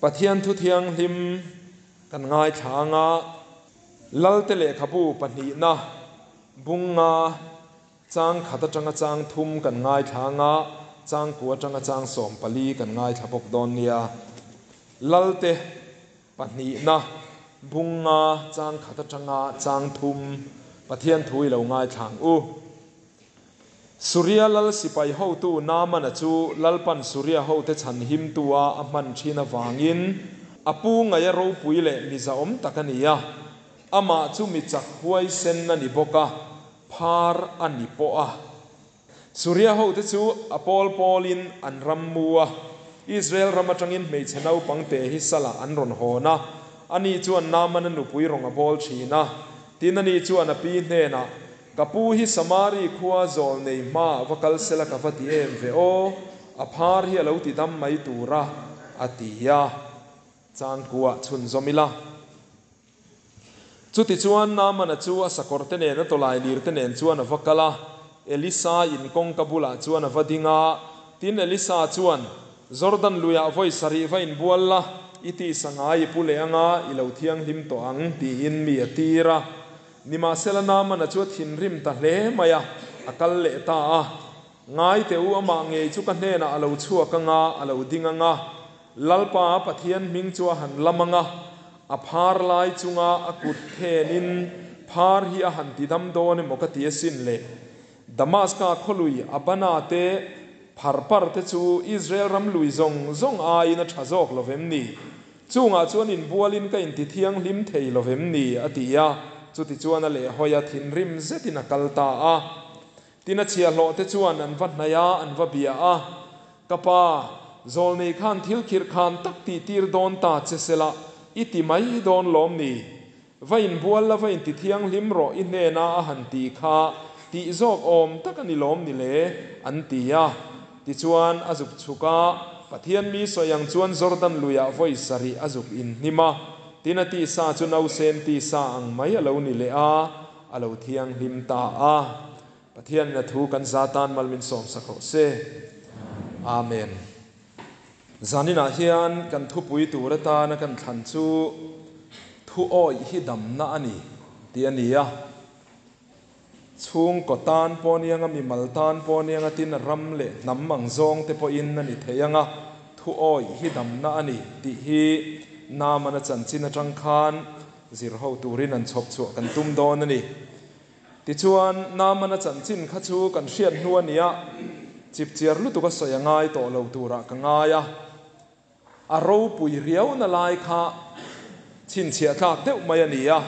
Pathian thu thianghlim kan ngaithla anga Lalte lehkhabu pahnihna bunga chang khat atanga chang thum kan ngaithla anga chang ku atanga chang 14 kan ngaithla bawk dawn nia. Lalte pahnihna bunga chang khat atanga chang thum Pathian thu i lo ngaithla ang u. Suria lal sipai hotu Naamana chu Lalpan Suria hote chhan him tua a hman thin avangin a pu ngaia ropui leh miza awm tak a ni a. Amah chu mi chak huaisen a ni bawk a, phar a ni pawh a. Suria hote chu a pawl pawlin an ram mu a. Israel ram atangin hmeichhe naupang te hi sala an rawn hawn a. Ani chuan Naamana nupui rawng a bawl thin a. Tin ani chuan a pi hnenah, Ka pu hi Samari khua zawl nei hma va kal sela ka va ti em ve aw, a phar hi a lo ti dam mai tura a ti a. Changkua chhunzawm ila. Chutichuan Naamana chu a sakawr te nen a tawlai lir te nen chuan a va kal a, Elisa in kawngka bulah chuan a va ding a. Tin Elisa chuan, Jordan luiah vawi sarih va inbual la, i tisa ngai i pu leh anga i lo thianghlim tawh ang, tiin mi a tir a. Nimahsela Naamana chu a thinrim ta hle mai a, a kal leh ta a. Ngai teh u, amah ngei chu ka hnenah a lo chhuak anga, a lo ding anga, Lalpa a Pathian hming chu a han lam anga, a phar lai chunga a kut thenin phar hi a han ti dam dawn emaw ka ti asin le. Damaska khawlui Abana te, Pharpar te chu Israel ram lui zawng zawng aiin a tha zawk lo vem ni? Chungah chuan inbualin ka inti thianghlim thei lo vem ni? a ti a. Chutichuan a lehhawi a, thinrim zetin a kal ta a. Tin a chhiahhlawh te chuan an va hnaih a, an va bia a. Ka pa, zawlnei khan thil khirh khan tak tih tir dawn ta che sela, i ti mai dawn lawm ni? Va inbual la, va inti thianghlim rawh i hnena a han ti kha tih zawk awm tak a ni lawm ni le? an ti a. Tichuan a zuk chhuk a, Pathian mi sawi ang chuan Jordan luiah vawi sarih a zuk inhnim a, tin a tisa chu nausen tisa ang mai a lo ni leh a, a lo thianghlim ta a. Pathianin a thu kan za tan mal min sawmsak rawh se. Amen. Zaninah hian kan thupui tur atana kan thlan chu Thu awih hi damna a ni tih a ni a. Chhungkaw tan pawh aniang a, mimal tan pawh aniang a, tin a ram leh hnam ang zawng te pawhin a ni thei ang a, thu awih hi damna a ni tih hi Naamana chanchin atang khan zir ho turin an chhawp chhuah kan tum dawn a ni. Tichuan, Naamana chanchin kha chu kan hriat hnu a nia, chipchiar lutuk a sawi a ngai tawh lo turah ka ngai a. A ropui riauna lai kha chhinchhiah tlak deuh mai a ni a.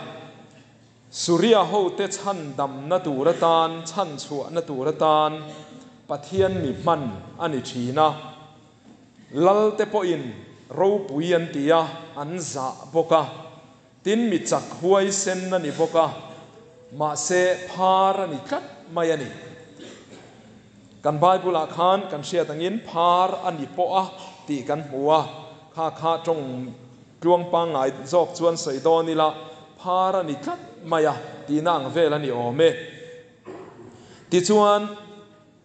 Suria hote chhandamna tur atan, chhanchhuahna tur atan Pathian mi hman a ni thin a. Lalte pawhin ropui an ti a, an zah bawk a. Tin mi chak huaisen a ni bawk a, mahse phar a ni tlat mai a ni. Kan Bible-ah khan kan hriat angin phar a ni pawh a tih kan hmu a, kha kha tawng tluang pangngai zawk chuan sawi dawn ila phar a ni tlat mai a tihna ang vel a ni awm e. Tichuan.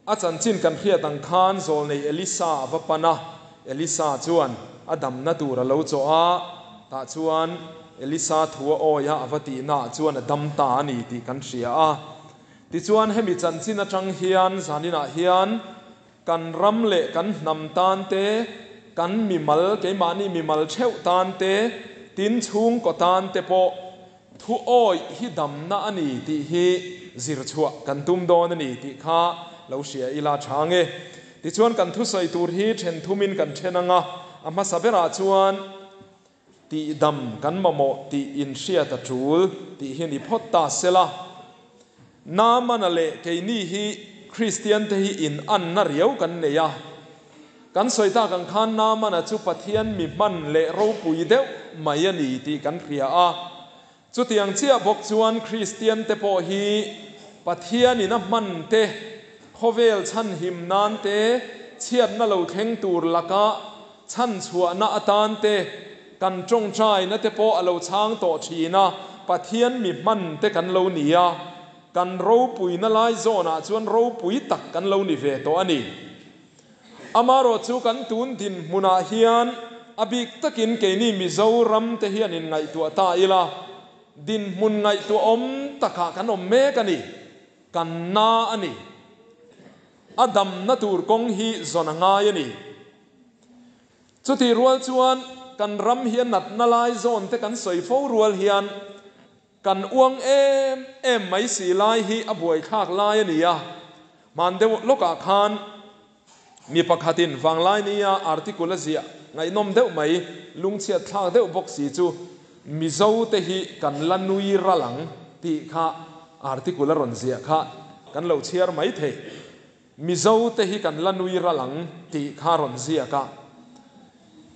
A chanchin kan hriat ang khan zawlnei Elisa a va pan a, Elisa chuan a damna tur a lo chawh a, tah chuan Elisa thu a awi a, a va tihnaah chuan a dam ta a ni tih kan hria a. Tichuan hemi chanchin atang hian zaninah hian kan ram leh kan hnam tan te, kan mimal, keimahni mimal theuh tan te, tin chhungkaw tan te pawh Thu awih hi damna a ni tih hi zir chhuah kan tum dawn a ni tih kha lo hria ila tha nge. Tichuan kan thusawi tur hi then thumin kan then ang a, a hmasa berah chuan tihdam kan mamawh tih inhriat a tul tih hi ni phawt ta sela. Naamana leh keini hi Kristian te hi in anna riau kan nei a. Kan sawi tak ang khan Naamana chu Pathian mi hman leh ropui deuh mai a ni tih kan hria a. Chutiang chiah bawk chuan Kristian te pawh hi Pathianin a hman te, khawvel chhanhim nan te, chhiatna lo thleng tur laka chhanchhuahna atan te, kan tawngtaina te pawh a lo chhang tawh thin a, Pathian mi hman te kan lo ni a. Kan ropuina lai zawnah chuan ropui tak kan lo ni ve tawh a ni. Amarawh chu kan tun dinhmunah hian a bik takin keini Mizoram te hian in ngaihtuah ta ila, dinhmun ngaihtuahawm takah kan awm mek a ni, kan na a ni. A damna tur kawng hi zawn a ngai a ni. Chutih rual chuan kan ram hi a natna lai zawn te kan sawi fo rual hian kan uang em em mai si lai hi a buaithlak lai a ni a. Hman deuh lawkah khan mi pakhatin Vanglaini-a article a ziah ngaihnawm deuh mai, lungchhiat thlak deuh bawk si chu Mizo te hi kan la nui ral ang tih kha article a rawn ziah kha kan lo chhiar mai thei. Mizo te hi kan la nui ral ang tih kha rawn ziak a.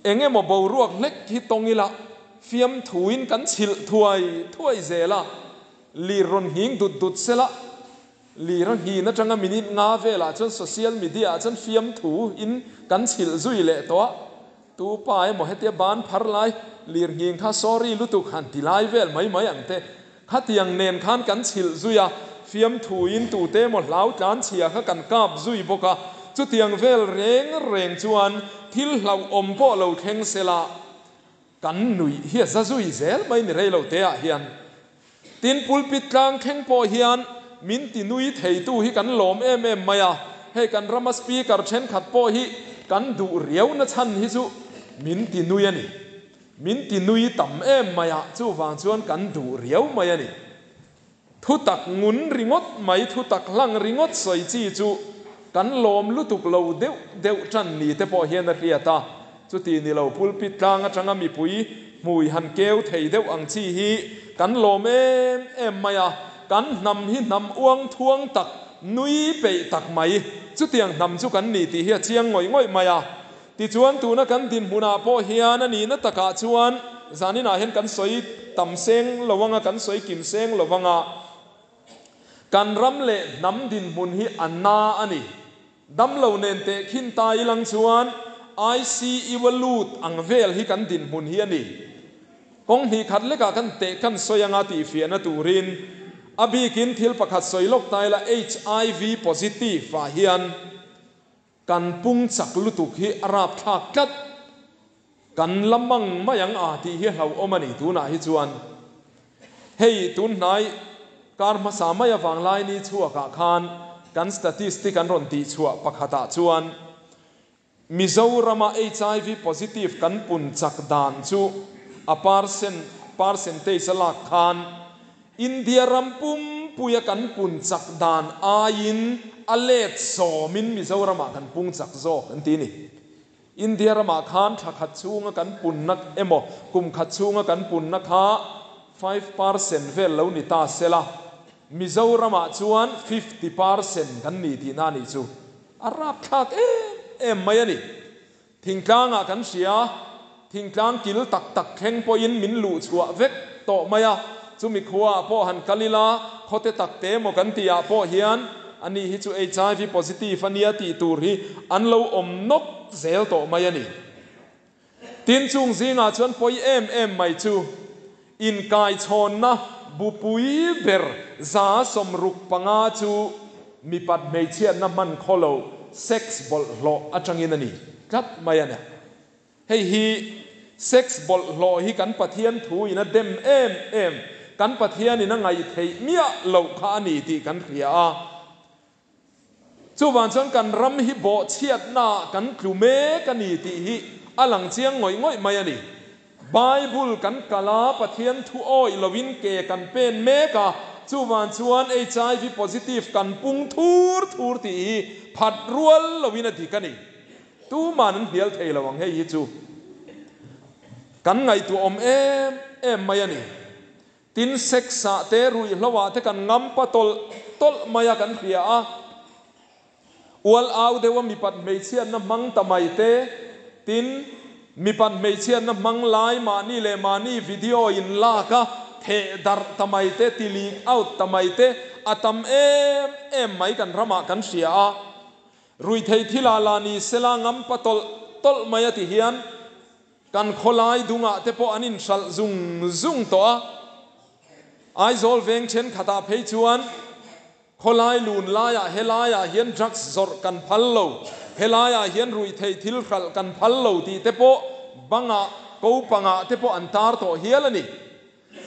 Eng emaw boruak hlek hi tawng ila fiamthuin kan chhilh thuai thuai zel a, lir rawn nghing dut dut sela, lir a nghin atanga minute nga velah chuan social media ah chuan fiamthu in kan chhilh zui leh tawh a, tu pa emaw hetia ban phar lai lir nghing kha sorry lutuk han ti lai vel mai mai ang te. Khatiang nen khan kan chhilh zui a, fiamthuin tute emaw hlau tlan chhia kha kan kap zui bawk a, chutiang vel reng reng chuan thil hlauhawm pawh lo thleng sela kan nuih hi a za zui zel mai ni rei lo te ah hian. Tin, pulpit tlang thleng pawh hian min ti nui theitu hi kan lawm em em mai a, hei kan rama speaker thenkhat pawh hi kan duh riau na chhan hi chu min ti nui a ni. Min ti nui tam em mai a, chuvang chuan kan duh riau mai a ni. Thutak ngun ringawt mai, thutak hlang ringawt sawi chi chu kan lawm lutuk lo deuh deuh tan ni te pawh hian a hriat a. Chuti ni lo pulpit tlang atanga mipui hmui han keu thei deuh ang chi hi kan lawm em em mai a, kan hnam hi hnam uang thuang tak, nui peih tak mai, chutiang hnam chu kan ni tih hi a chiang ngawih ngawih mai a. Tichuan, tuna kan dinhmunah pawh hian a nihna takah chuan zaninah hian kan sawi tam seng lo anga, kan sawi kim seng lo anga, kan ram leh hnam dinhmun hi a na a ni. Damlo nen teh khin ta ilang chuan ICU a lut ang vel hi kan dinhmun hi a ni. Kawng hnih khat lekah kan teh kan sawi anga tihfiahna turin a bikin thil pakhat sawi lawk ta ila HIV positive ah hian, Kan pung chak lutuk hi a rapthlak tlat. Kan la mang mai ang a tih hi hlauhawm a ni tunah hi chuan. Hei tun hnai kar hmasa mai avang lai ni chhuakah khan kan statistic an rawn tih chhuah pakhatah chuan Mizorama HIV positive kan pun chak dan chu a percent percentage a lak khan India ram pumpuia kan pun chak dan aiin a let sawmin Mizoramah kan pung chak zawk an ti a ni. India ramah khan thla khat chhunga kan punna emaw kum khat chhunga kan punna kha 5% vel lo ni ta sela, Mizoramah chuan 50% kan ni tihna a nih chu. A rapthlak em em mai a ni. Thingtlangah kan hria, thingtlang kil tak tak thleng pawhin min luh chhuah vek tawh mai a, chumi khuaah pawh han kal ila, khawte tak te emaw kan tihah pawh hian ani hi chu HIV positive a nia tih tur hi an lo awm nawk zel tawh mai a ni. Tin, chung zingah chuan pawi em em mai chu inkaichhawnna bupui ber 65 chu mipat hmeichhiatna hman khaw lo sex bawlhhlawh atangin a ni tlat mai a ni. Hei hi sex bawlhhlawh hi kan Pathian thu in a dem em em, kan Pathian in a ngaihtheih miah loh kha a ni tih kan hria a. Chuvang chuan kan ram hi bawhchhiatnaah kan tlu mek a ni tih hi a lang chiang ngawih ngawih mai a ni. Bible kan kal a, Pathian thu awih loin ke kan pen mek a, chuvang chuan HIV positive kan pung thur thur tih hi phat rual loin a dik a ni. Tuman an hnial thei lo ang hei hi chu kan ngaihtuah awm em em mai a ni. Tin, sex-ah te, ruihhlo-ah te kan ngampa tawlh tawlh mai a kan hria a. Ual au deuha mipat hmeichhiatna hmang ta mai te, tin, mipat hmeichhiatna hmang lai mahni leh mahni video in lak a theh darh ta mai te, ti leak out ta mai te a tam em em mai kan ramah kan hria a. Ruihtheih thilah lah ni sela ngampa tawlh tawlh mai a ti hian, Kan khawlai dungah te pawh an inhralh zung zung tawh a, Aizawl veng thenkhatah phei chuan khawlai lun laiah helaiah hian drugs zawrh kan phal lo, helaiah hian ruihtheih thil hralh kan phal lo tih te pawh bangah, ko pangah te pawh an tar tawh hial a ni.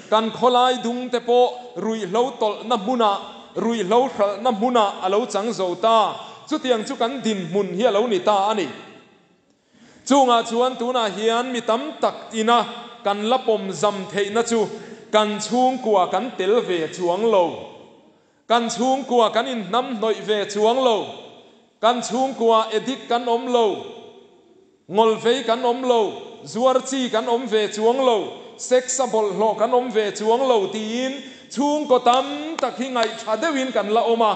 Kan khawlai dung te pawh ruihhlo tawlhna hmunah, ruihhlo hralhna hmunah a lo chang zo ta. Chutiang chu kan dinhmun hi a lo ni ta a ni. Chungah chuan tunah hian mi tam tak ina kan la pawm zam theihna chu kan chhungkua kan tel ve chuang lo. Kan chhungkua kan inhnamhnawih ve chuang lo. Kan chhungkua edik kan awm lo. Ngawlvei kan awm lo. Zuar chi kan awm ve chuang lo. Sex a bawlhhlawh kan awm ve chuang lo tiin chhungkaw tam tak hi ngaihtha deuhin kan la awm a.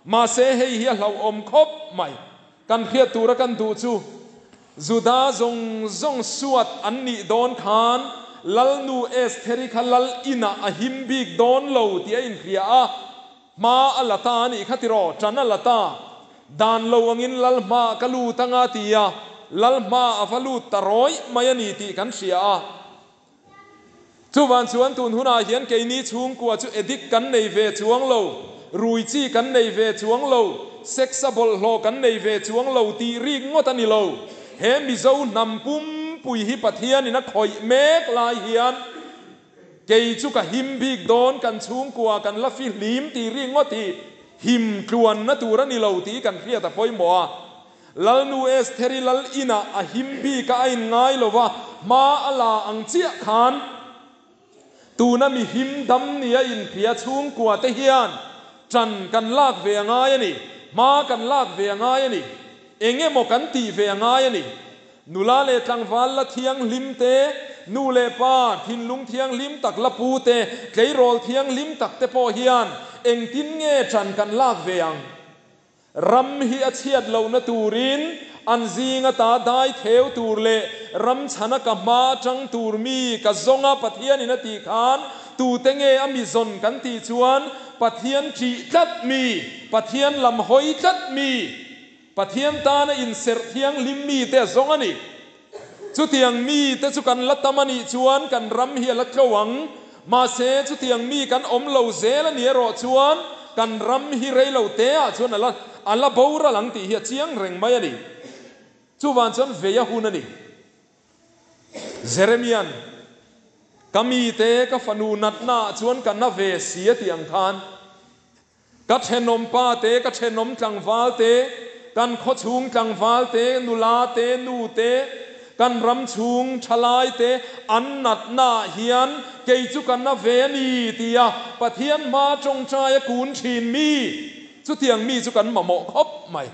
Mahse hei hi a hlauhawm khawp mai. Kan hriat tura kan duh chu Juda zawng zawng suat an nih dawn khan Lalnu Estheri kha lal inah a him bik dawn lo tih a inhria a, hma a la ta a nih kha tiraw, ṭan a la ta. Dan lo angin lal hmaah ka lut anga ti a, lal hmaah a va lut ta rawih mai a ni tih kan hria a. Chuvan chuan tun hunah hian keini chhungkua chu addict kan nei ve chuang lo, rui chi kan nei ve chuang lo, sex a bawlhhlawh kan nei ve chuang lo tih rik ngawt a ni lo. He Mizo hnam pumpui hi Pathianin a khawih mek lai hian kei chu ka him bik dawn, kan chhungkua kan la fihlim tih rik ngawt hi him tluanna tur a ni lo tih kan hriat a pawimawh a. Lalnu Estheri lal inah a him bik a a inngai lo va, hma a la ang chiah khan tuna mi him dam nia inhria chhungkua te hian ṭan kan lak ve a ngai a ni, hma kan lak ve a ngai a ni, eng emaw kan tih ve a ngai a ni. Nula leh tlangval la thianghlim te, nu leh pa thinlung thianghlim tak la pu te, tleirawl thianghlim tak te pawh hian engtin nge ṭan kan lak ve ang? Ram hi a chhiat lohna turin an zinga ta dai theu tur leh ram chhana ka hma atang tur mi ka zawnga Pathianin a tih khan tute nge a mi zawn kan tih chuan Pathian ṭih tlat mi, Pathian lam hawi tlat mi, Pathian tana inserh thianghlim mite a zawng a ni. Chutiang mite chu kan la tam a nih chuan kan ram hi a la tlo ang. Mahse, chutiang mi kan awm lo zel a ni erawh chuan kan ram hi rei lo te ah chuan a la a la boral ang tih hi a chiang reng mai a ni. Chuvang chuan vei a hun a ni. Jeremia'n, Ka mite, ka fanu natna ah chuan ka na ve si a tih ang khan, Ka thenawm pa te, ka thenawm tlangval te, kan khawchhung tlangval te, nula te, nu te, kan ram chhung thalai te an natna ah hian kei chu ka na ve a ni tia Pathian hma tawngtai a kun thin mi, chutiang mi chu kan mamawh khawp mai.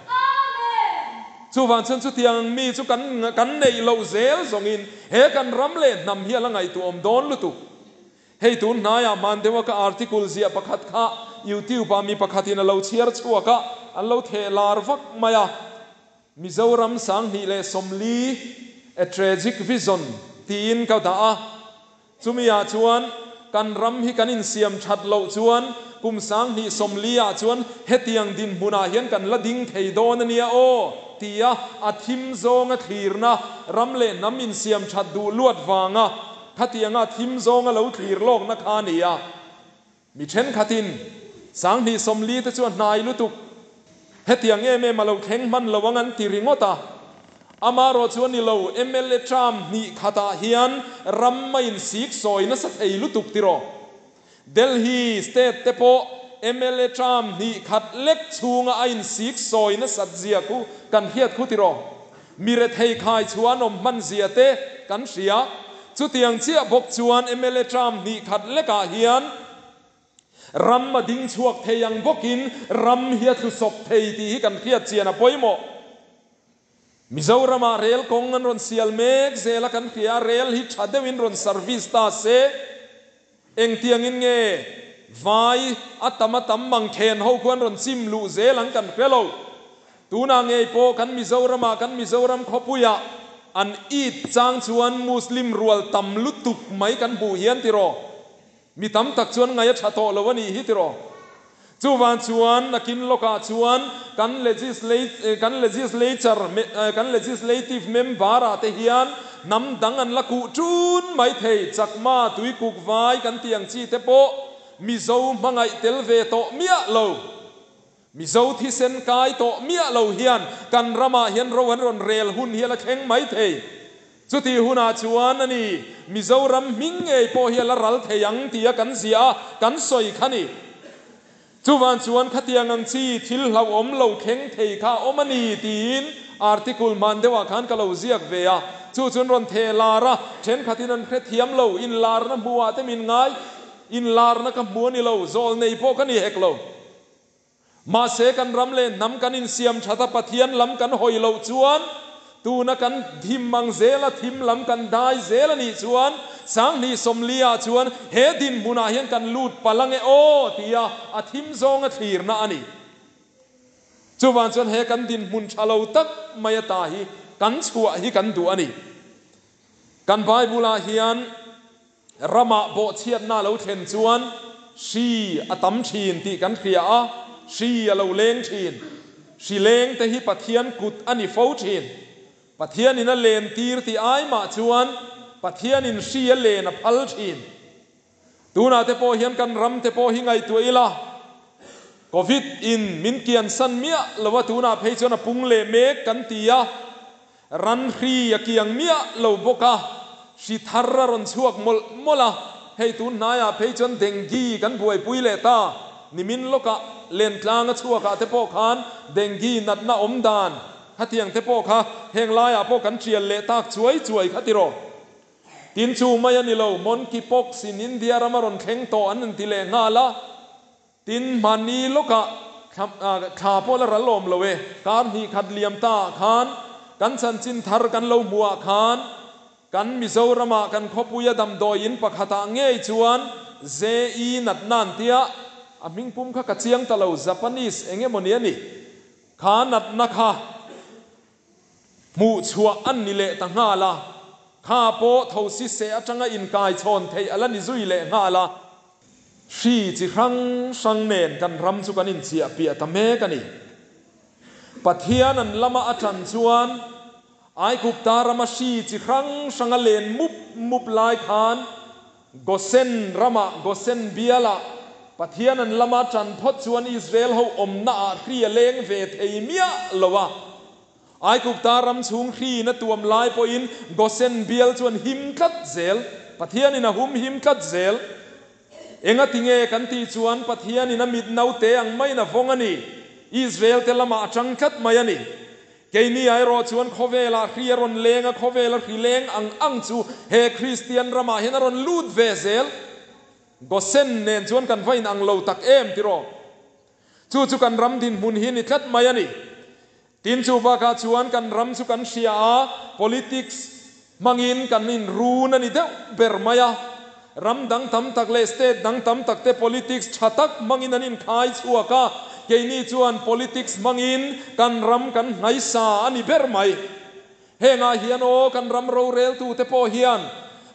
Chuvang chuan chutiang mi chu kan kan neih loh zel zawngin he kan ram leh hnam hi a la ngaihtuahawm dawn lutuk. Hei tun hnaiah hman deuha ka article ziah pakhat kha YouTube ah mi pakhatin a lo chhiar chhuak a, an lo theh lar vak mai a. Mizoram 2040, A Tragic Vision tiin ka dah a. Chumi ah chuan kan ram hi kan insiam that loh chuan kum 2040 ah chuan hetiang dinhmunah hian kan la ding thei dawn a nia aw tia a thim zawnga thlirna ram leh hnam insiam that duh luat vanga Khatianga thim zawnga lo thlir lawkna kha a ni a, mi thenkhatin 2040 te chu a hnai lutuk, hetiang em em a lo thleng hman lo ang an ti ringawt a. Amaherawh chu a ni lo, mla term hnih khatah hian ram a insik sawi nasa thei lutuk tiraw. Delhi state te pawh mla term hnih khat lek chhunga a insik sawi nasat zia khu kan hriat khu tiraw? Mi rethei khai chuan awm hman zia te kan hria. Chutiang chiah bawk chuan mla term hnih khat lekah hian ram a ding chhuak thei ang bawkin ram hi a thlusawp thei tih hi kan hriat chian a pawimawh. Mizoramah rel kawng an rawn sial mek zel a kan hria a, rel hi tha deuhin rawn service ta se, engtiangin nge vai a tam a tam mangkhen ho khuan rawn chim luh zel ang kan hre lo. Tunah ngei pawh kan Mizoramah kan Mizoram khawpuiah an it chang chuan Muslim rual tam lutuk mai kan hmuh hian tiraw? Mi tam tak chuan ngaih a tha tawh lo a nih hi tiraw? Chuvang chuan nakin lawkah chuan kan legislate kan legislature kan legislative member ah te hian hnam dang an la kuh tun mai thei, Chakma, Tuikuk, Vai kan tih ang chi te pawh Mizo hmangaih tel ve tawh miah lo. Mizo thisen kai tawh miah lo hian kan ramah hian ro an rawn rel hun hi a la thleng mai thei. Chutih hunah chuan a ni, Mizoram hming ngei pawh hi a la ral thei ang tia kan ziah a, kan sawi kha ni. Chuvang chuan khatiang ang chi thil hlauhawm lo thleng thei kha a awm a ni tiin article hman deuhah khan ka lo ziak ve a. Chu chuan rawn theh lar a, thenkhatin an hrethiam lo, inlarna hmuhah te min ngai, inlarna ka hmu a ni lo, zawlnei pawh ka ni hek lo. Mahse kan ram leh hnam kan insiam that a Pathian lam kan hawi loh chuan tuna kan thim ang zela thim lam kan dai zel a nih chuan Sanghnih Sawmliah chuan he dinhmunah hian kan lut palh ange aw tia a thim zawnga thlirna a ni. Chuvang chuan he kan dinhmun tha lo tak mai ata hi kan chhuah hi kan duh a ni. Kan Bible-ah hian Ramah bawhchhiatna a lo thlen chuan hri a tam thin tih kan hria a, hri a lo leng thin. Hri leng te hi Pathian kut a ni fo thin. Pathianin a len tir tih ai mah chuan Pathianin hri a len a phal thin. Tunah te pawh hian kan ram te pawh hi ngaihtuah ila, Covid in min kiansan miah lo a, tunah phei chuan a pung leh mek kan ti a, Ran hri a kiang miah lo bawk a, hri thar a rawn chhuak mawlh mawlh a, hei tun hnaiah phei chuan dengue kan buaipui leh ta, nimin lawkah Lentlanga chhuakah te pawh khan dengue natna awm dan khatiang te pawh kha heng laiah pawh kan tial leh tak chuai chuai kha tiraw. Tin chu mai a ni lo, monkey pox in India ram a rawn thleng tawh an inti leh nghal a. Tin, hmanni lawkah thla pawh la ral awm lo e, kar hnih khat liam ta ah khan kan chanchin thar kan lo hmuh ah khan kan Mizoramah kan khawpuia damdawi in pakhatah ngei chuan JE natna an tia, a hming pum kha ka chiang ta lo, Japanese eng emawni a ni, kha natna kha hmuh chhuah an ni leh ta nghal a, kha pawh thosi seh atanga inkaichhawn theih a la ni zui leh nghal a. Hri chi hrang hrang nen kan ram chu kan inchiah piah ta mek a ni. Pathian an lama a tan chuan Aigupta rama hri chi hrang hrang a len mup mup lai khan Gosen ramah, Gosen bialah, Pathian an lama tan phawt chuan Israel ho awmna ah hri a leng ve thei miah lo a. Aigupta ram chhung hriin a tuam lai pawhin Gosen bial chuan him tlat zel, Pathianin a hum him tlat zel. Engati nge kan tih chuan Pathianin a mit naute ang maiin a vawng a ni. Israel te lamah a tang tlat mai a ni. Keini ah erawh chuan khawvelah hri a rawn leng a, khawvela hri leng ang ang chu he Kristian ramah hian a rawn lut ve zel. Gosen nen chuan kan va inang lo tak em tiraw? Chu chu kan ram dinhmun hi ni tlat mai a ni. Tin chu bakah chuan kan ram chu kan hria a, politics hmangin kan inrun a ni deuh ber mai a. Ram dang tam tak leh state dang tam tak te politics tha tak hmangin an inkhai chhuak a, keini chuan politics hmangin kan ram kan hnaisa a ni ber mai. Hengah hian aw kan ram roreltute pawh hian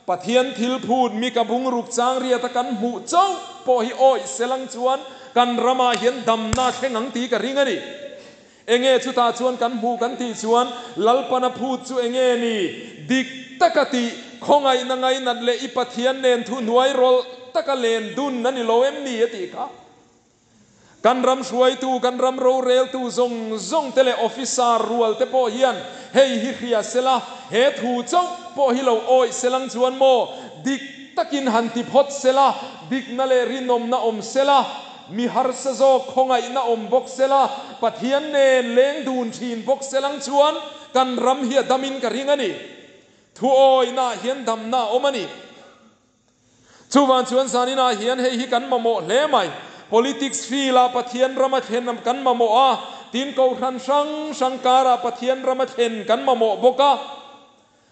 Pathian thil phut mi ka bungruk chang riata kan hmuh chauh pawh hi awih selang chuan kan ramah hian damna thleng ang tih ka ring a ni. Enge chutah chuan kan hmuh kan tih chuan Lalpana phut chu enge ni? Dik taka tih, khawngaihna ngainat leh i Pathian nen thuhnuai rawlh taka len dun a ni lo em ni a tih kha. Kan ram hruaitu, kan ram roreltu zawng zawng te leh officer rual te pawh hian hei hi hria sela, he thu chauh pawh hi lo awih selang chuan maw dik takin han ti phawt sela, dikna leh rinawmna awm sela, mi harsa zawk khawngaihna awm bawk sela, Pathian nen leng dun thin bawk selang chuan kan ram hi a damin ka ring a ni. Thu awihnaah hian damna a awm a ni. Chuvang chuan zaninah hian hei hi kan mamawh hle mai. Politics field-ah Pathian rama thlen kan mamawh a, tin kohhran hrang hrang karah Pathian rama thlen kan mamawh bawk a.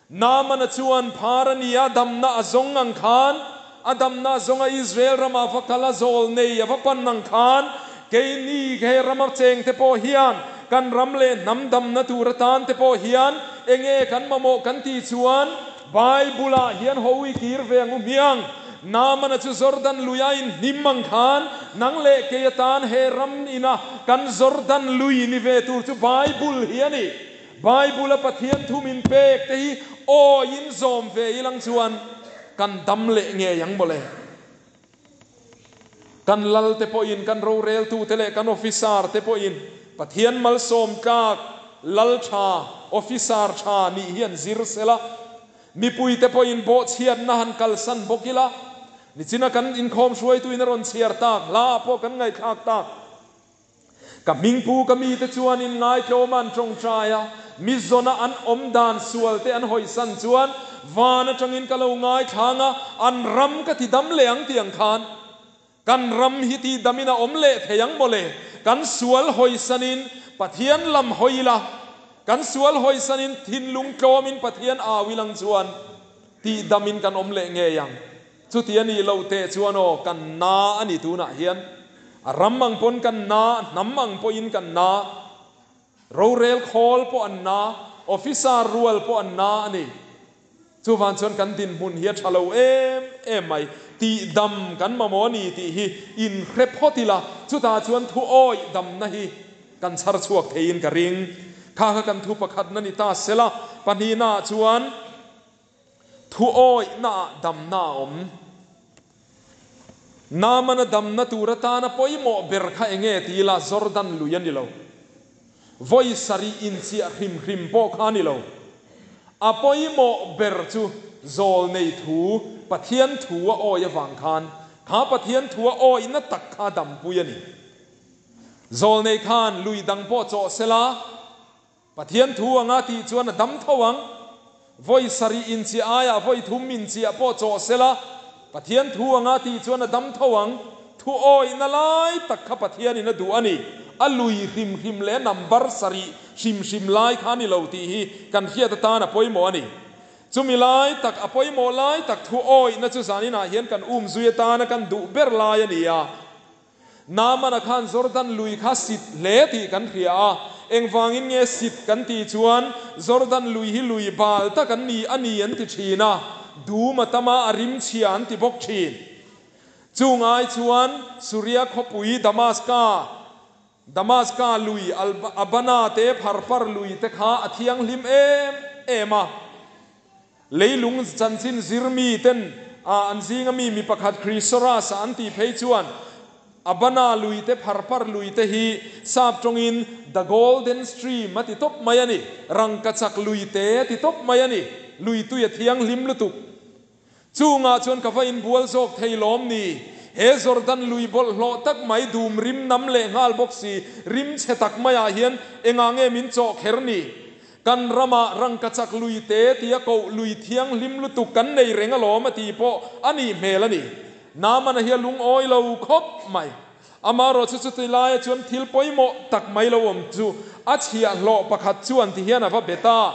Naamana chuan phar a ni a, damna a zawng ang khan, a damna a zawnga Israel rama va kal a zawl nei a va pan ang khan, keini he rama chengte pawh hian kan ram leh hnam damna tur atan te pawh hian enge kan mamawh kan tih chuan, Bible-ah hian hawi kir ve ang u hmiang. Naamana chu Jordan lui a inhnim ang khan, nang leh kei atan he ram ina kan Jordan lui ni ve tur chu Bible hi a ni. Bible-a Pathian thu min pek te hi awiin zawm ve ilang chuan kan dam leh ngei ang mawle. Kan lal te pawhin, kan roreltu te leh kan officer te pawhin Pathian malsawm tlak lal tha, officer tha nih hi an zir sel a. Mipuite pawhin bawhchhiatna han kalsan bawk ila, nichina kan inkhawm hruaituin a rawn chhiar tak, hlaah pawh kan ngaihthlak tak. Ka hmingpu ka mite chuan inngaitlawma an tawngtai a, mi zawna an awm dan sualte an hawisan chuan van atangin ka lo ngaithlang a, an ram ka ti dam leh ang tih ang khan kan ram hi ti damin a awm leh thei ang mawle. Kan sual hawisanin Pathian lam hawi ila, kan sual hawisanin thinlung tlawmin Pathian au ilang chuan ti damin kan awm leh ngei ang. Chuti a nih loh teh chuan aw, kan na a ni tunah hian. A ram ang pawn kan na, hnam ang pawhin kan na, rorel khawl pawh an na, officer rual pawh an na a ni. Chuvang chuan kan dinhmun hi a tha lo em em mai. Tihdam kan mamawh a ni tih hi inhre phawt ila, chutah chuan thu awih damna hi kan chhar chhuak theiin ka ring. Kha kha kan thu pakhatna ni ta sela, pahnihnaah chuan, Thu awihnaah damna a awm. Naamana damna tur atana pawimawh ber kha eng nge ti ila Jordan lui a ni lo. Vawi sarih inchiah hrim hrim pawh kha a ni lo. A pawimawh ber chu zawlnei thu, Pathian thu a awi avang khan kha Pathian thu a awihna tak kha a dampui a ni. Zawlnei khan lui dang pawh chawh sela, Pathian thu anga tih chuan a dam tho ang. Vawi sarih inchiah aiah vawi thum inchiah pawh chawh sela, Pathian thu anga tih chuan a dam tho ang. Thu awihna lai tak kha Pathianin a duh a ni. A lui hrim hrim leh number sarih hrim hrim lai kha a ni lo tih hi kan hriat atan a pawimawh a ni. Chumi lai tak, a pawimawh lai tak thu awihna chu zaninah hian kan umzui atana kan duh ber lai a ni a. Naamana khan Jordan lui kha sit hle tih kan hria a, engvangin nge sit kan tih chuan Jordan lui hi lui bal tak an ni a ni an ti thin a, dum a tam a, a rim chhia an ti bawk thin. Chung ai chuan Suria khawpui Damaska, Damaska lui Abana te Pharpar lui te kha a thianghlim em em a. Leilung chanchin zir mi ten a an zinga mi mi pakhat Chrysoras a an tih phei chuan Abana lui te Pharpar lui te hi sap tawngin The Golden Stream a ti tawp mai a ni. Rangkachak lui te a ti tawp mai a ni. Lui tui a thianghlim lutuk. Chungah chuan ka va inbual zawk thei lawm ni? He Jordan lui bawlhhlawh tak mai dum rim nam leh nghal bawk si rim chhe tak maiah hian engah nge min chawh kher ni? Kan ramah rangkachak lui te tia koh lui thianghlim lutuk kan nei reng alawm a tih pawh a nih hmel a ni. Naamana hi a lungawi lo khawp mai. Amaherawh chu chuti laia chuan thil pawimawh tak mai lo awm chu a chhiahhlawh pakhat chuan ti hian a va bet a,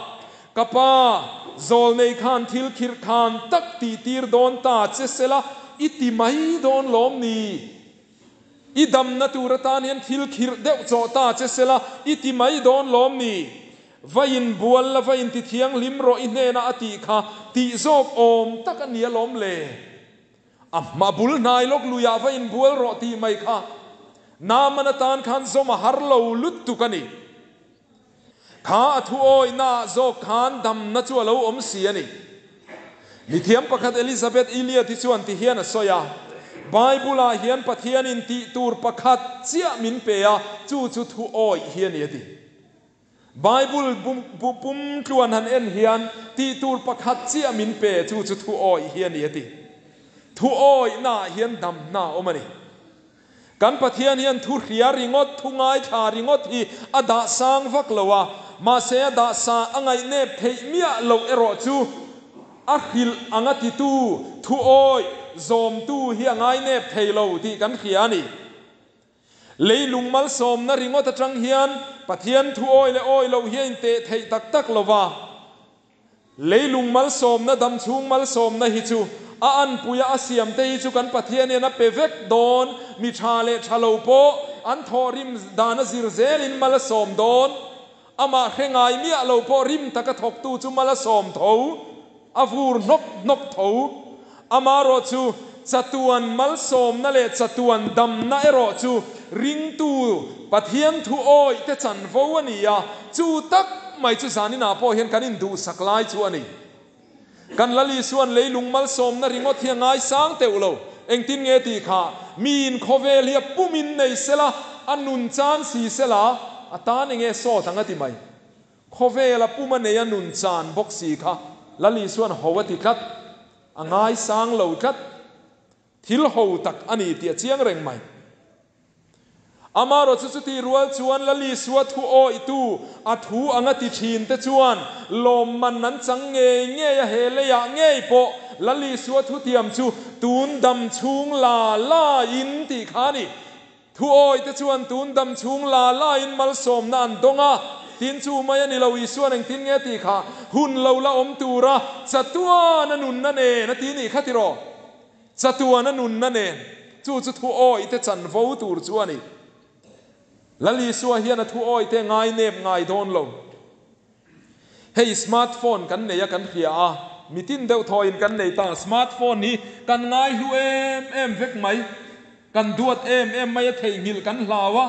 Ka pa, zawlnei khan thil khirh khan tak tih tir dawn ta che sela i ti mai dawn lawm ni? I damna tur atan hian thil khirh deuh chawh ta che sela i ti mai dawn lawm ni? Va inbual la, va inti thianghlim rawh i hnena a tih kha tih zawk awm tak a ni alawm le. A hma bul hnai lawk luiah va inbual rawh tih mai kha Naaman atan khan zawm a har lo lutuk a ni. Kha a thu awihnaah zawk khan damna chu a lo awm si a ni. Mithiam pakhat Elizabeth Elliot hi chuan ti hian a sawi a, Bible-ah hian Pathianin tih tur pakhat chiah min pe a, chu chu thu awih hi a ni a ti. Bible bu pum tluan han en hian tih tur pakhat chiah min pe, chu chu thu awih hi a ni a ti. Thu awihnaah hian damna a awm a ni. Kan Pathian hian thu hria ringawt, thu ngaithla ringawt hi a dah sang vak lo a, mahse a dah sa a ngaihnep theih miah loh erawh chu a hrilh anga titu, thu awih, zawmtu hi a ngainep thei lo tih kan hria a ni. Leilung malsawmna ringawt atang hian Pathian thu awih leh awih loh hi a inteh theih tak tak lo va. Leilung malsawmna, damchhung malsawmna hi chu a anpuia a siamte hi chu kan Pathian hian a pe vek dawn, mi tha leh tha lo pawh an thawhrim dan a zir zelin mal a sawm dawn, amah hre ngai miah lo pawh rim taka thawktu chu mal a sawm tho, a vur hnawk hnawk tho. Amaherawh chu chatuan malsawmna leh chatuan damna erawh chu ringtu Pathian thu awih te chanvo a ni a, chu tak mai chu zaninah pawh hian kan induhsak lai chu a ni. Kan Lal Isuan leilung malsawmna ringawt hi a ngaisang teuh lo. Engtin nge tih kha miin khawvel hi a pumin nei sela, a nun chan si sela, a tan enge sawt ang a ti mai. Khawvela puma nei a nun chan bawk si kha. Lal Isua'n ho a ti tlat, a ngaisang lo tlat. Thil ho tak a ni tih a chiang reng mai. Amaherawhchu chutih rual chuan Lal Isua thu awihtu, a thu anga ti thin te chuan lawmman an chang ngei ngei a, he leiah ngei pawh Lal Isua thutiam chu tun dam chhung la la in tih kha a ni. Thu awih te chuan tun dam chhung la la in malsawmna an dawng a, tin chu mai a ni lo, Isua'n engtin nge tih kha hun lo la awm tura chatuan a nunna nen a ti nih kha tiraw? Chatuan a nunna nen chu chu thu awih te chanvo tur chu a ni. Lal Isua hian a thu awih te ngai nep ngai dawn lo. Hei smart phone kan nei a kan hria a, mitin deuh thawiin kan nei ta. Smart phone hi kan ngai hlu em em vek mai, kan duat em em mai a theihnghilh kan hlau a,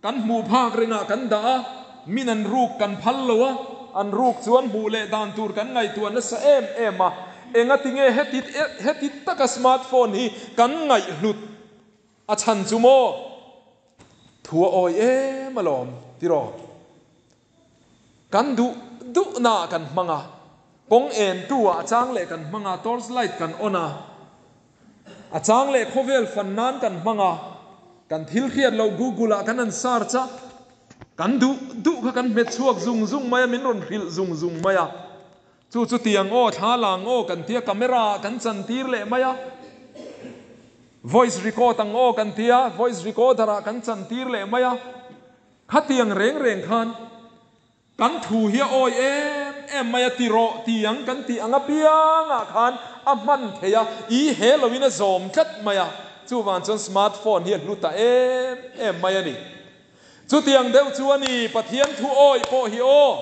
kan hmuh phak ringah kan dah a, min an ruk kan phal lo a, an ruk chuan hmuh leh dan tur kan ngaihtuah nasa em em a, engati nge heti heti taka smart phone hi kan ngaihhlut a chhan chu maw? Thu a awi em alawm tiraw? Kan duh duhnaah kan hmang a, kawng entu ah a chang leh kan hmang a, torch light kan on a, a chang leh khawvel fan nan kan hmang a, kan thil hriat loh google ah kan han search a, kan duh duh kha kan hmet chhuak zung zung mai a, min rawn hrilh zung zung mai a, chu chu tiang aw, thla lang aw kan tia, camera ah kan chan tir leh mai a, voice record ang aw kan tia, voice recorder ah kan chan tir leh mai a. Khatiang reng reng khan kan thu hi a awi em em mai a, ti rawh ti ang kan tih ang apiangah khan a hman thei a, i he loin a zawm tlat mai a, chuvang chuan smart phone hi a hlu ta em em mai a ni. Chutiang deuh chu a ni, Pathian thu awi pawh hi aw,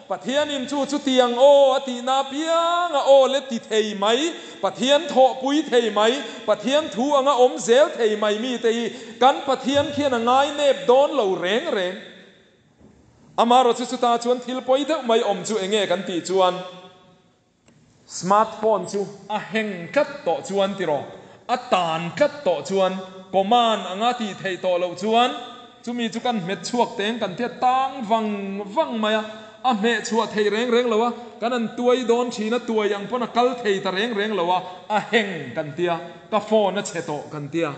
Pathianin chu chutiang aw a tihna apiang a aw le ti thei mai, Pathian thawhpui thei mai, Pathian thu anga awm zel thei mai mite hi kan Pathian khian a ngainep dawn lo reng reng. Amaherawhchu chutah chuan thil pawi deuh mai awm chu enge kan tih chuan Smart phone chu a heng tlat tawh chuan tiraw, a tan tlat tawh chuan command anga tih theih tawh loh chuan chumi chu kan hmet chhuak teng kan tia tang vang vang mai a, a hmeh chhuah theih reng reng lo a, kan an tuai dawn thin a, tuai ang pawn a kal thei ta reng reng lo a, a heng kan tia, ka phone a chhe tawh kan tia,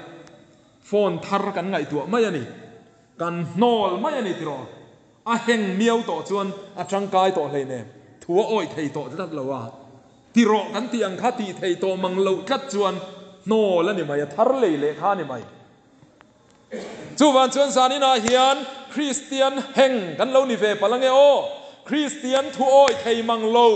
phone thar kan ngaihtuah mai a ni, kan hnawl mai a ni tiraw. A heng miau tawh chuan a tangkai tawh hleinem, thu a awih thei tawh tlat lo a, ti rawh kan tih ang kha tih thei tawh mang loh tlat chuan hnawl a ni mai, a thar lei leh kha a ni mai. Chuvang chuan zaninah hian Kristian heng kan lo ni ve palh ange aw, Kristian thu awih thei mang lo,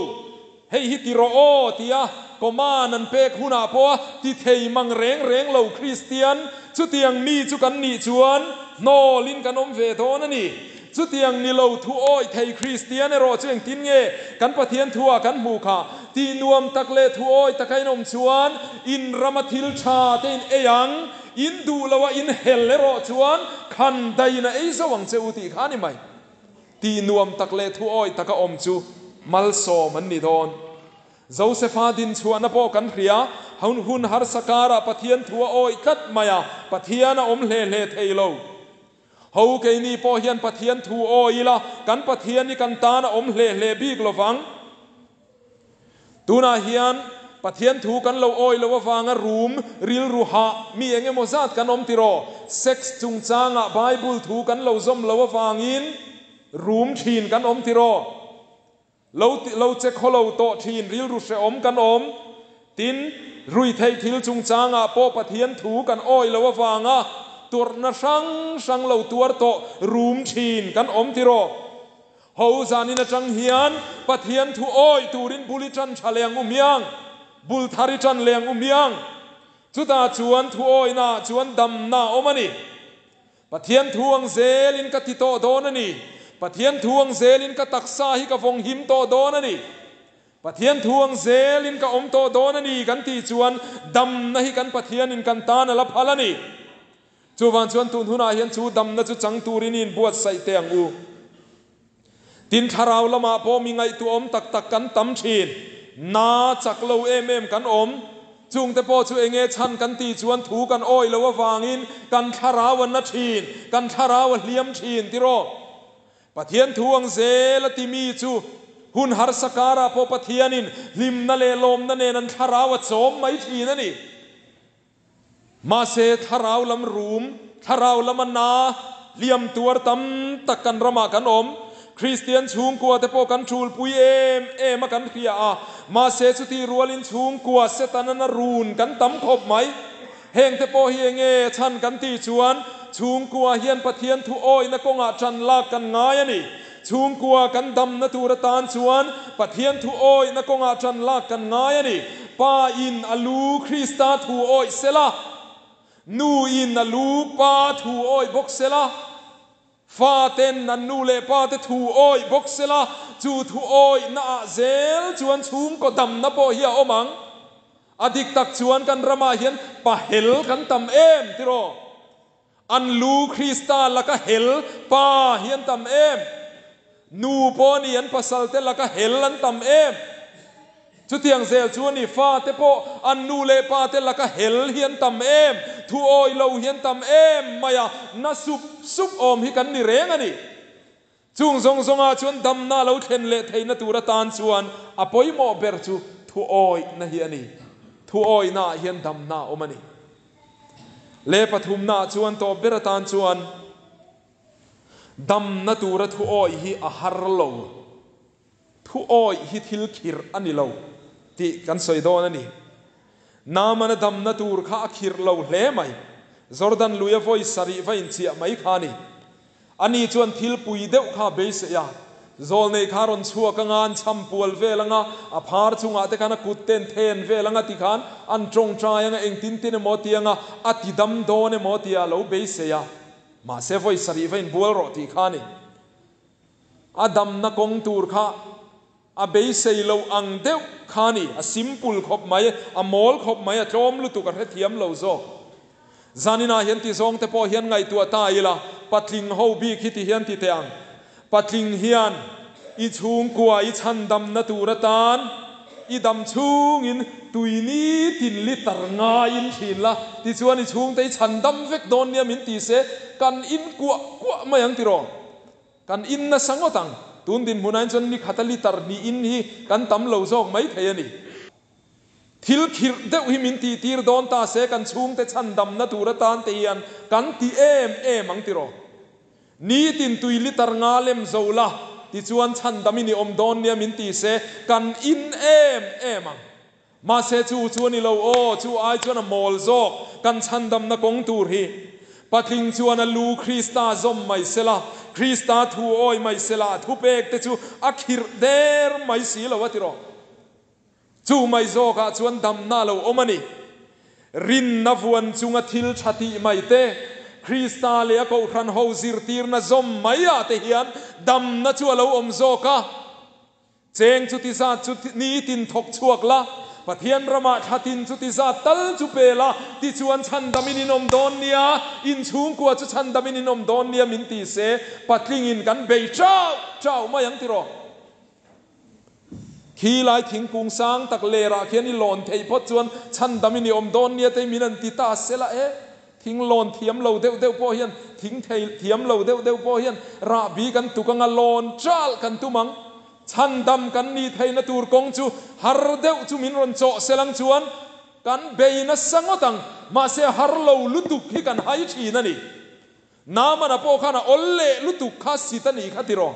hei hi ti rawh aw tia command an pek hunah pawha ti thei mang reng reng lo Kristian, chutiang mi chu kan nih chuan hnawlin kan awm ve dawn a ni. Chutiang ni lo thu awih thei Kristian erawh chu engtin nge kan Pathian thuah kan hmuh kha? Tih nuam tak leh thu awih taka in awm chuan in rama thil tha te in ei ang, in duh loha in hel erawh chuan khan daiin a ei zo ang che u tih kha a ni mai. Tih nuam tak leh thu awih taka awm chu malsawm an ni dawn. Josefa dinchhuahna pawh kan hria, hun hun harsa karah Pathian thu a awih tlat mai a, Pathian a awm hle hle thei lo. Ho keini pawh hian Pathian thu awih ila, kan Pathian hi kan tan a awm hle hle bik lo vang. Tunah hian Pathian thu kan lo awih loh avanga rum, rilru hah, mi eng emaw zat kan awm tiraw? Sex chungchangah Bible thu kan lo zawm loh avangin rum thin kan awm tiraw? Lo lo che khaw lo tawh thin rilru hrehawm kan awm. Tin, ruihtheih thil chungchangah pawh Pathian thu kan awih loh avanga tuarna hrang hrang lo tuar tawh rum thin kan awm tiraw? Ho zanin atang hian Pathian thu awih turin bul i tan tha leng u miang, bul thar i tan leng u miang. Chutah chuan thu awihnaah chuan damna a awm a ni. Pathian thu ang zelin ka ti tawh dawn a ni. Pathian thu ang zelin ka taksa hi ka vawng him tawh dawn a ni. Pathian thu ang zelin ka awm tawh dawn a ni kan tih chuan damna hi kan Pathianin kan tan a la phal a ni. Chuvang chuan tun hunah hian chu damna chu chang turin i inbuatsaih teh ang u. Tin, thlarau lamah pawh mi ngaihtuahawm tak tak kan tam thin. Na chak lo em em kan awm. Chungte pawh chu enge chhan kan tih chuan thu kan awih loh avangin kan thlarau a na thin, kan thlarau a hliam thin tiraw? Pathian thu ang zel a ti mi chu. Hun harsa karah pawh Pathianin hlimna leh lawmna nen an thlarau a chawm mai thin a ni. Mahse, thlarau lam rum, thlarau lama na hliam tuar tam tak kan ramah kan awm. Kristian chhungkua te pawh kan tulpui em em a kan hria a, mahse chutih rualin chhungkua Setana run kan tam khawp mai. Heng te pawh hi enge chhan kan tih chuan chhungkua hian Pathian thu awihna kawngah tan lak kan ngai a ni. Chhungkua kan damna tur atan chuan Pathian thu awihna kawngah tan lak kan ngai a ni. Pa in a lu Krista thu awih sela, nu in a lu Pa thu awih bawk sela, fa ten an nu leh pa te thu awih bawk sela, chu thu awihna ah zel chuan chhungkaw damna pawh hi a awm ang. A dik tak chuan kan ramah hian pa hel kan tam em tiraw? An lu Krista laka hel pa hi an tam em? Nu pawh a ni an pasal te laka hel an tam em? Chutiang zel chu a ni fa te pawh an nu leh pa te laka hel hi an tam em? Thu awi lo hi an tam em mai a, na sup sup awm hi kan ni reng a ni. Chung zawng zawngah chuan damna a lo thlen leh theihna tur atan chuan a pawimawh ber chu thuawihna hi a ni. Thuawihnaah hian damna a awm a ni. Leh pathumnaah chuan tawp ber atan chuan damna tura thuawih hi a har lo. Thuawih hi thil khirh a ni lo tih kan sawi dawn a ni. Naamana damna tur kha a khirh lo hle mai. Jordan luia vawi sarih va inchiah mai kha a ni. Ani chuan thil pui deuh kha a beisei a, zawlnei kha a rawn chhuak anga an chham pual vel anga, a phar chungah te khan a kut ten then vel anga ti khan an tawngtai anga engtin tin emaw ti anga a ti dam dawn emaw tia a lo beisei a, mahse vawi sarih va inbual rawh tih kha a ni. A damna kawng tur kha a beisei loh ang deuh kha a ni, a simple khawp mai, a mawl khawp mai, a tlawm lutuk, a hrethiam lo zawk. Zaninah hian ti zawng te pawh hian ngaihtuah ta ila, patling ho bik hi ti hian ti teh ang. Patling hian i chhungkua i chhandamna tur atan i dam chhungin tui nitin litre ngaiin thin la, tichuan i chhungte i chhandam vek dawn nia min ti se, kan inkuah kuah mai ang tiraw? Kan in nasa ngawt ang. Tun dinhmunah hian chuan ni khata litre hnih in hi kan tam lo zawk mai thei a ni. Thil khirh deuh hi min tihtir dawn ta se kan chhungte chhandamna tur atan te hian kan ti em em ang tiraw? Nitin tui litre nga lem zo la tichuan chhandam in i awm dawn nia min ti se kan in em em ang. Mahse chu chu a ni lo aw, chu ai chuan a mawl zawk kan chhandamna kawng tur hi. Patling chuan a lu Krista zawm mai sela, Krista thu awi mai sela a thupek te chu a khirh der mai si lo a ti rawh. Chu mai zawkah chuan damna a lo awm a ni. Rinna vuan chunga thil tha tih mai te, Krista leh a kohhran ho zirtirna zawm mai ah te hian damna chu a lo awm zawk a. Cheng chuti zat chu nitin thawk chhuak la, Pathian ramah thlatin chuti zat tal chu pe la, tichuan chhandamin in awm dawn nia, in chhungkua chu chhandamin in awm dawn nia min ti se, patlingin kan bei chau chau mai ang tiraw? Khi lai thingkung sang tak lerah khian i lawn theih phawt chuan chhandamin i awm dawn nia tei min an ti ta se la e. Thing lawn thiam lo deuh deuh pawh hian, thing thei thiam lo deuh deuh pawh hian rahbi kan tuk anga lawn chal kan tum ang. Chhandam kan nih theihna tur kawng chu har deuh chu min rawn chawh sel ang chuan kan bei nasa ngawt ang. Mahse har lo lutuk hi kan hai thin a ni. Naamana pawh khan a awl leh lutuk kha sit a nih kha tiraw.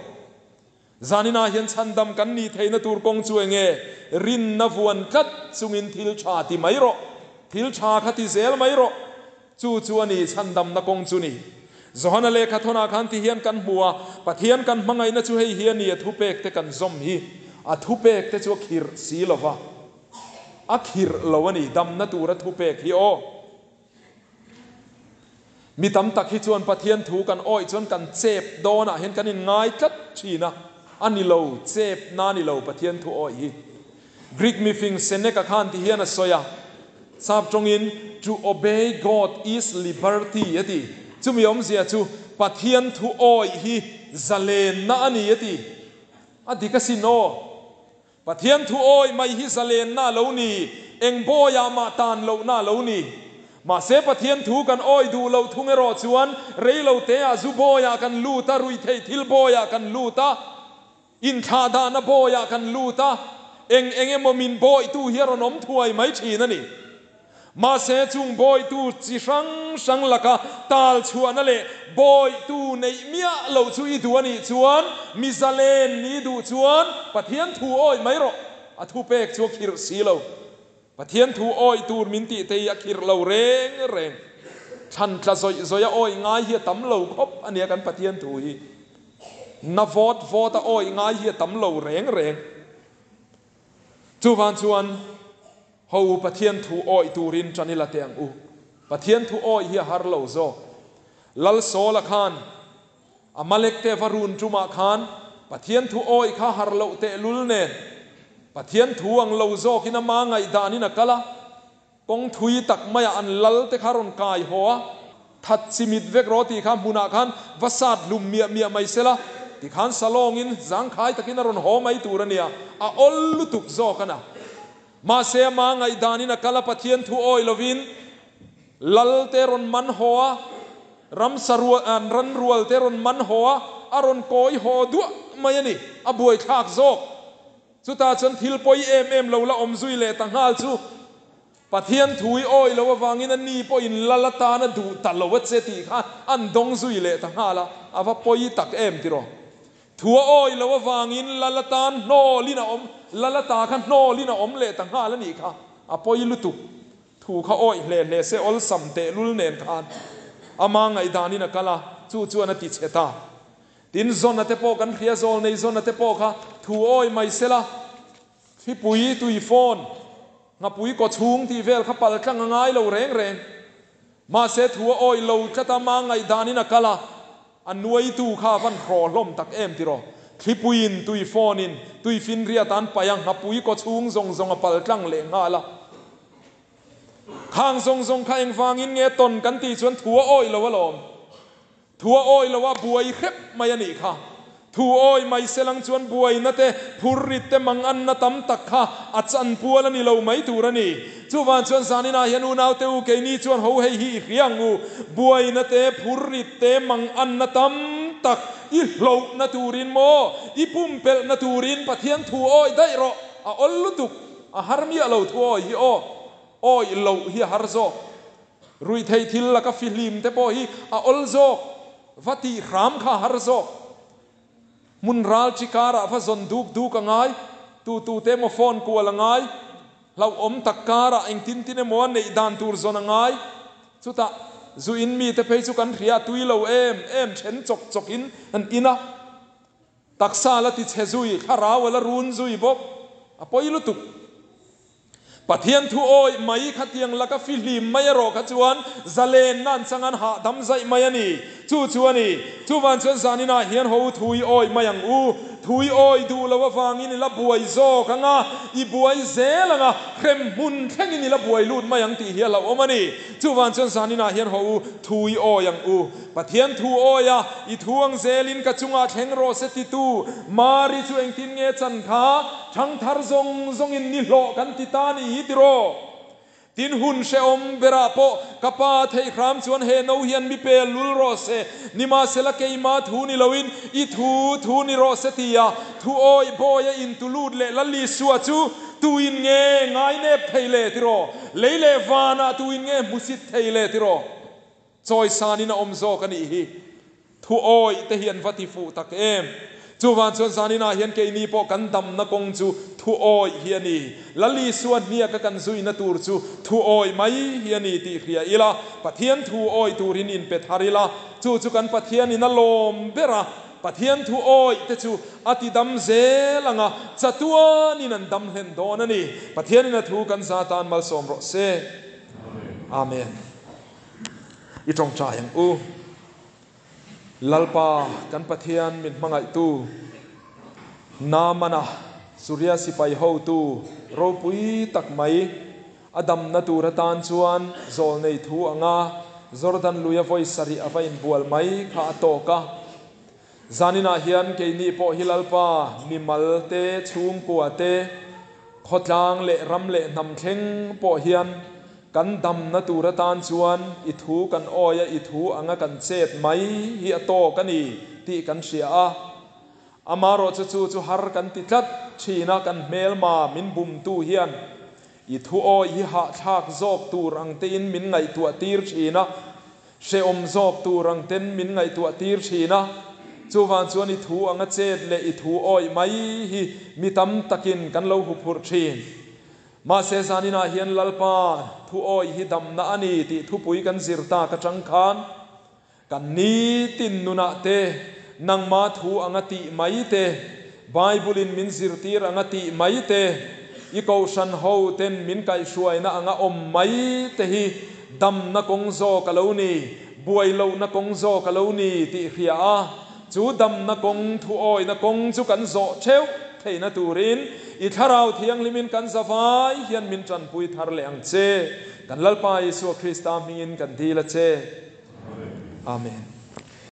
Zaninah hian chhandam kan nih theihna tur kawng chu enge? Rinna vuan tlat chungin thil tha ti mai rawh. Thil tha kha ti zel mai rawh. Chu chu a ni chhandamna kawng chu ni. Johana lehkha thawnah khan ti hian kan hmu a, Pathian kan hmangaihna chu hei hi a ni, a thupek te kan zawm hi. A thupek te chu a khirh si lo va. A khirh lo a ni, damna tura thupek hi aw. Mi tam tak hi chuan Pathian thu kan awih chuan kan chep dawnah hian kan inngai tlat thin a, a ni lo, chep na ni lo Pathian thu awih hi. Greek mifing Seneca khan ti hian a sawi a, sap tawngin To obey God is liberty a ti. Chumi awmzia chu Pathian thu awih hi zalenna a ni a ti. A dik asin aw. Pathian thu awih mai hi zalenna a lo ni, eng bawiah mah tan lohna a lo ni. Mahse Pathian thu kan awih duh loh thung erawh chuan rei lo teah zu bawiah kan lut a, ruihtheih thil bawiah kan lut a. Inthlahdahna bawiah kan lut a, eng eng emaw min bawihtu hi a rawn awm thuai mai thin a ni. Mahse, chung bawihtu chi hrang hrang laka tal chhuahna leh bawihtu neih miah loh chu i duh a nih chuan, mi zalen ni duh chuan Pathian thu awih mai rawh. A thupek chu a khirh si lo. Pathian thu awih tur min tih te hi a khirh lo reng reng. Thlan tla zawih zawih a awih ngai hi a tam lo khawp a nia kan Pathian thu hi. Na vawt vawt a awih ngai hi a tam lo reng reng. Chuvang chuan ho u Pathian thu awih turin tan ila teh ang u. Pathian thu awih hi a har lo zawk. Lal Sawla khan Amalek te va run tumah khan Pathian thu awih kha har loh tehlul nen Pathian thu ang lo zawkin ama ngaihdanin a kal a, kawng thui tak maiah an lal te kha rawn kai haw a, that chimit vek rawh tih kha hmunah khan va sat hlum miah miah mai sela, tikhan salawngin zangkhai takin a rawn haw mai tur a nia, a awl lutuk zawk a na. Mahse ama ngaihdanin a kal a, Pathian thu awih lovin Lal te rawn man haw a, ramsa rual, ran rual te rawn man haw a, a rawn kawi haw duah mai a ni, a buaithlak zawk. Chutah chuan thil pawi em em lo la awm zui leh ta nghal chu Pathian thu i awi lo avangin a ni pawhin lal atana duh ta lo a che tih kha an dawng zui leh ta nghal a, a va pawi tak em tiraw? Thu a awi lo avangin lal atan hnawlin a awm, lal ata kha hnawlin a awm leh ta nghal a nih kha, a pawi lutuk. Thu kha awih hle hle se awlsam tehlul nen khan ama ngaihdanin a kal a, chu chuan a ti chhe ta. Tin, Zona te pawh kan hria, Zawlnei Zona te pawh kha thu awih mai sela, thlipui, tuifawn, nghapui kawchhung tih vel kha pal tlang a ngai lo reng reng. Mahse, thu a awih lo tlat a, ama ngaihdanin a kal a, A nuaitu kha a van hraw hlawm tak em tiraw? Thlipuiin, tuifawnin, tuifinriat an paih a, nghapui kawchhung zawng zawng a pal tlang leh nghal a. Khang zawng zawng kha engvangin nge tawn kan tih chuan thu a awih lo alawm. Thu a awih lo a, buai hrep mai a nih kha. Thu awih mai selang chuan buaina te, phurrit te, manganna tam tak kha a chanpual a ni lo mai tur a ni. Chuvang chuan zaninah hian unaute u keini chuan ho hei hi i hria ang u. Buaina te, phurrit te, manganna tam tak i hlohna turin maw, i pumpelhna turin Pathian thu awih daih rawh. A awl lutuk, a har miah lo thu awih hi aw. Awih loh hi a har zawk. Ruihtheih thil laka fihlim te pawh hi a awl zawk. Va tih hram kha a har zawk. Hmun ral chi karah va zawn duk duk a ngai, tu tu te emaw phone kual a ngai, hlauhawm tak karah engtin tin emaw a neih dan tur zawn a ngai. Chutah zu in mite phei chu kan hria a tui lo em em then chawk chawk in an in a. Taksa la ti chhe zui, thlarau a la run zui bawk. A pawi lutuk. Pathian thu awih mai kha tiang laka fihlim mai erawh kha chuan zalenna an chang an hahdam zaih mai a ni. Chu chu a ni. Chuvan chuan zaninah hian ho thu i awih mai ang u. Thu i awih duh loh avangin i la buai zawk ang a, i buai zel ang a, hrem hmun thlengin i la buai lut mai ang tih hi a hlauhawm a ni. Chuvan chuan zaninah hian ho u thu i awih ang u. Pathian thu awih a, i thu ang zelin ka chungah thleng rawh se titu Mari chu engtin nge chan kha? Thangthar zawng zawngin ni hlawh kan ti ta nih hi tiraw? Tin hun hrehawm berah pawh ka pa theihhram chuan he no hian mi pel lul rawh se, nimahsela keima thu ni loin i thu thu ni rawh se tia thu awih bawi a intu lut leh Lalisua chu tuin nge ngainep thei le tiraw? Lei leh vanah tuin nge hmusit thei le tiraw? Chawisanin a awm zawk a nih hi. Thu awih te hi an va ti fuh tak em. Chuvang chuan zaninah hian keini pawh kan damna kawng chu thu awih hi a ni. Lal Isua hniaka kan zuina tur chu thu awih mai hi a ni tih hria ila, Pathian thu awih turin inpe thar ila, chu chu kan Pathianin a lawm ber a, Pathian thu awih te chu a ti dam zel ang a, chatuanin an dam hlen dawn a ni. Pathianin a thu kan za tan malsawm rawh se. Amen. I tawngtai ang u. Lalpa kan Pathian min hmangaihtu, Naamana Suria sipai hotu ropui tak mai a damna tur atan chuan zawlnei thu anga Jordan luia vawi sarih a va inbual mai kha a tawk a. Zaninah hian keini pawh hi Lalpa mimal te, chhungkua te, khawtlang leh ram leh hnam thleng pawh hian kan damna tur atan chuan i thu kan awi a, i thu anga kan chet mai hi a tawk a ni tih kan hria a. Amarawh chu chu chu har kan ti tlat thin a, kan hmelma min bumtu hian i thu awih hi hahthlak zawk tur ang tein min ngaihtuah tir thin a, hrehawm zawk tur ang ten min ngaihtuah tir thin a. Chuvang chuan i thu anga chet leh i thu awih mai hi mi tam takin kan lo huphurh thin. Mahse zaninah hian Lalpa thu awih hi damna a ni tih thupui kan zir tak atang khan kan nitin nunah te nangma thu anga tih mai te, Bible in min zirtir anga tih mai te, i kohhran ho ten min kaihhruaina anga awm mai te hi damna kawng zawk a lo ni, buai lohna kawng zawk a lo ni tih hria a, chu damna kawng thu awihna kawng chu kan zawh theuh theihna turin i Thlarau Thianghlimin kan zavai hian min tanpui thar leh ang che. Kan Lalpa Isua Krista hmingin kan dil a che. Amen.